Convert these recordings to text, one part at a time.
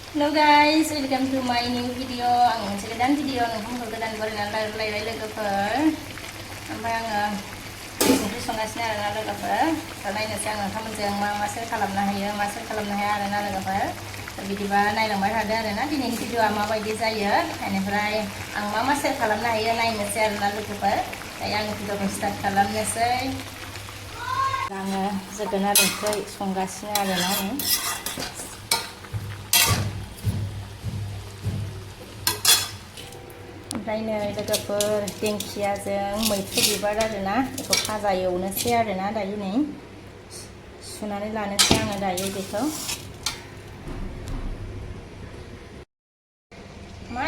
Hello guys, welcome to my new video. Ang moनसे गोदान video नोंथांमोनखौ गोदान बरायनानै लायबाय लोगोफोर. ओमफ्राय आङो ओंख्रि संगासिनो आरोना लोगोफोर. दा नायनोसै आं नोंथांमोनजों मा सोर खालामनो हायो, मा सोर खालामनो हाया आरोना लोगोफोर. बिदिबा नायलांबाय थादो आरोना दिनैनि भिडिअआ माबायदि जायो. बेनिफ्राय आं मा सोर खालामनो हायो नायनोसै आरोना लोगोफोर. दायो आं भिडिअखौ स्टार्ट खालामनोसै. आङो जोगोनार ओंख्रि संगासिनो आरोना आङो. ओमफ्राय नै लोगोफोर दिंखियाजों मैथ्रु बिबार आरोना बेखौ भाजा एवनोसै आरोना दायो नै सुनानै लानोसै आङो दायो बेखौ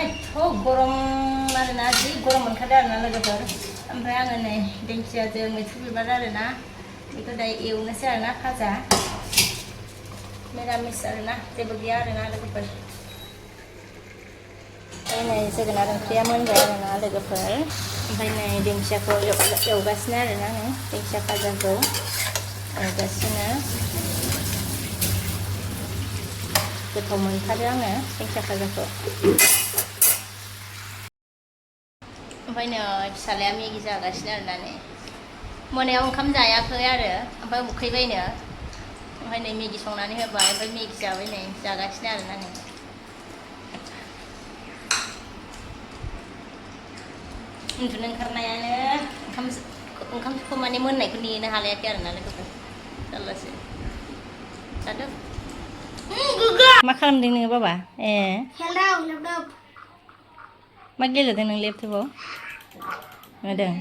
एथ' गरम आरोना जि गरम मोनखादों आरोना लोगोफोर. ओमफ्राय आङो नै दिंखियाजों मैथ्रु बिबार आरोना बेखौ दायो एवनोसै आरोना भाजा मिरामिस आरोना जेबो गैया आरोना लोगोफोर. नै जोगोनार ओंख्रिया मोनबाय आरोना लोगोफोर. ओमफ्राय नै दिंखियाखौ एवगासिनो आरोना नै दिंखिया भाजाखौ एवगासिनो. गोथाव मोनथारो आङो दिंखिया भाजाखौ. ओमफ्राय नै फिसालाया मेगि जागासिनो आरोना नै मोनायाव ओंखाम जायाखै आरो ओमफ्राय उखैबायनो. ओमफ्राय नै मेगि संनानै होबाय ओमफ्राय मेगि जाबाय नै जागासिनो आरोना नै. उन्दुनो ओंखारनायानो ओंखामखौ माने मोननायखौ नेनो हालायाखै आरोना लोगोफोर. जारलासो जादों. मा खालामदों नोङो बाबा? मा गेलेदों नों लेपटपाव? नुदों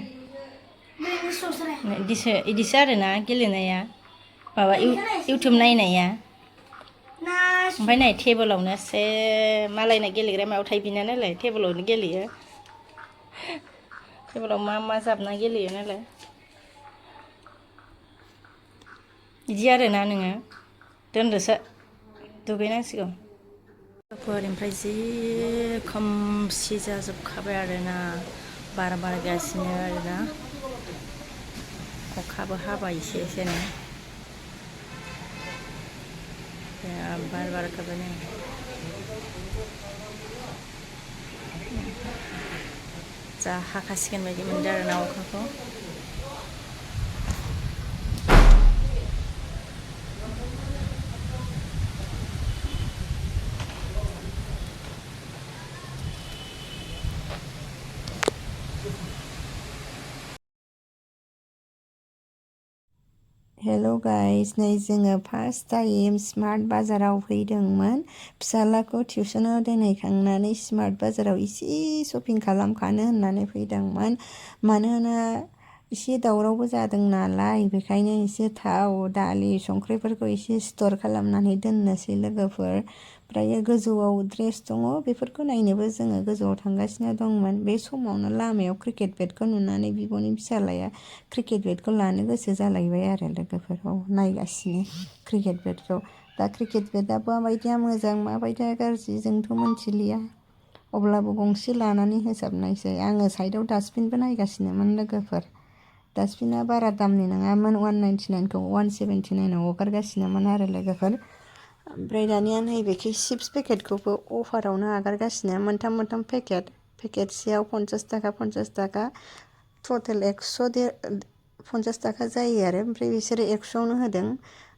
इदिसो आरोना गेलेनाया माबा इउटुब नायनाया. ओमफ्राय नै टेबोलावनो मालायना गेलेग्रा मायाव थायो बिना नालाय टेबोलावनो गेलेयो. टेबोलाव मा जाबना गेलेयो नालाय बिदि आरोना नोङो दोनदोसो दुगैनांसिगौ. ओमफ्राय जि खोमसि जाजोबखाबाय आरोना बार बारगासिनो आरोना अखाबो हाबाय एसेनो बार बारखाबाय नै. जा हाखासिगोन बायदि मोनदों आरोना अखाखौ. हेलो गाइस, नै जोङो फार्स्ट टाइम स्मार्ट बाजाराव फैदोंमोन. फिसालाखौ टिउसनाव दोनहैखांनानै स्मार्ट बाजाराव एसे शपिं खालामखानो होननानै फैदोंमोन. मानोना एसे दावरावबो जादों नालाय बेखायनो एसे थाव दालि संख्रिफोरखौ एसे स्टर खालामनानै दोननोसै लोगोफोर. ओमफ्राय गोजौआव ड्रेस दङ बेफोरखौ नायनोबो जोङो गोजौआव थांगासिनो दंमोन. बे समावनो लामायाव क्रिकेट बेटखौ नुनानै बिब'नि फिसालाया क्रिकेट बेटखौ लानो गोसो जालायबाय आरो लोगोफोराव नायगासिनो क्रिकेट बेटखौ. दा क्रिकेट बेटआ माबायदिया मोजां माबायदिया गाज्रि जोंथ' मोनथिलिया. अब्लाबो गंसे लानानै होसाबनायसै. आङो साइडआव डास्टबिनबो नायगासिनोमोन लोगोफोर. डास्टबिना बारा दामनि नङामोन 199खौ 179आव हगारगासिनोमोन आरो लोगोफोर. ओमफ्राय दानिया नैबेखि चिप्स पेकेटखौबो अफारावनो आगारगासिनो. मोनथाम पेकेटसेयाव 50 थाखा टटेल 150 थाखा जायो आरो. ओमफ्राय बिसोरो 100आवनो होदों.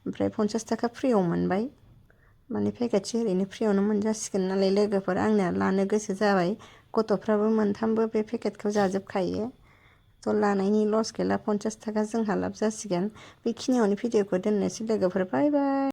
ओमफ्राय 50 थाखा फ्रियाव मोनबाय. माने पेकेटसे ओरैनो फ्रियावनो मोनजासिगोन नालाय लोगोफोर. आंना लानो गोसो जाबाय. गथ'फ्राबो मोनथामबो बे पेकेटखौ जाजोबखायो. थ' लानायनि लस गैला 50 थाखा जोंहा लाब जासिगोन. बेखिनियावनो भिडिअखौ दोननोसै लोगोफोर. बाय बाय.